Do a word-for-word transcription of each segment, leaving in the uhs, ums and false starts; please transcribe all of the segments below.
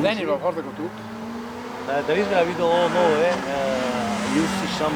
Daniel va forte co tuto. Eh, te vedi che la vedo, no, eh, eh, io si sa.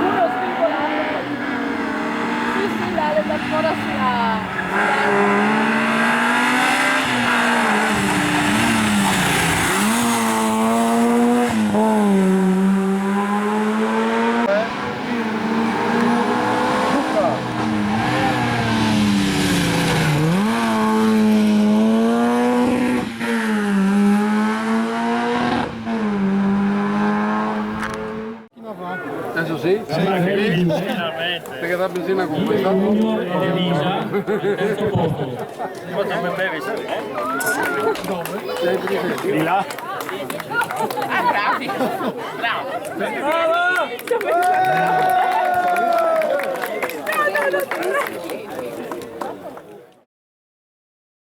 Uno svirgolato. Sì, sì, là, le dà ancora sulla... Adeso sì? Sì, finalmente. Te ga dà benzina come? Elisa, al terzo posto. Quanto me bevi, sai? Di là. Ah, bravi. Bravo.